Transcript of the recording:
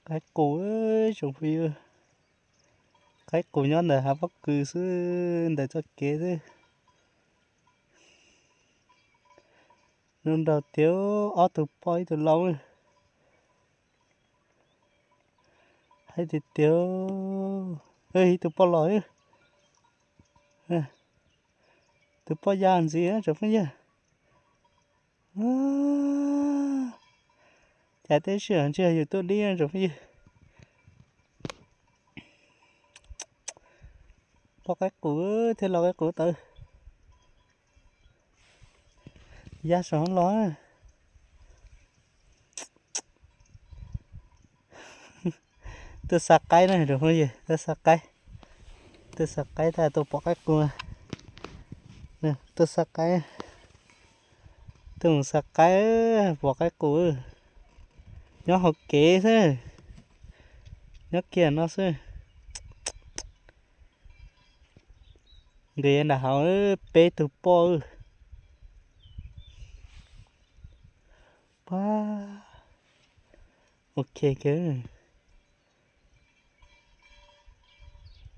Qaib qus, tsoom phooj ywg, qaib qus nyob ntawm hav pob kws xwb, ntawm txoj kev xwb. Zoo nraug tiag, ob tug poj ib tug lau. Hais tiag tiag, ib tug poj los, tus poj ya ntxiv tsoom phooj ywg. Cas teb sij hawm ntshe yus tuaj dib tsoom phooj ywg. Poj qaib qus thiab lau qaib qus tawv. Ya saum los. Tuaj xa qaib na tsoom phooj ywg, tuaj xa qaib. Tuaj xa qaib, tuaj pom qaib qus. Tuaj xa qaib. Tuaj mus xa qaib, pom qaib qus. Nyob hauv kev xwb. Nyob kiag no xwb. Nkawd nram hav peb tug poj. Pab, ok kiag.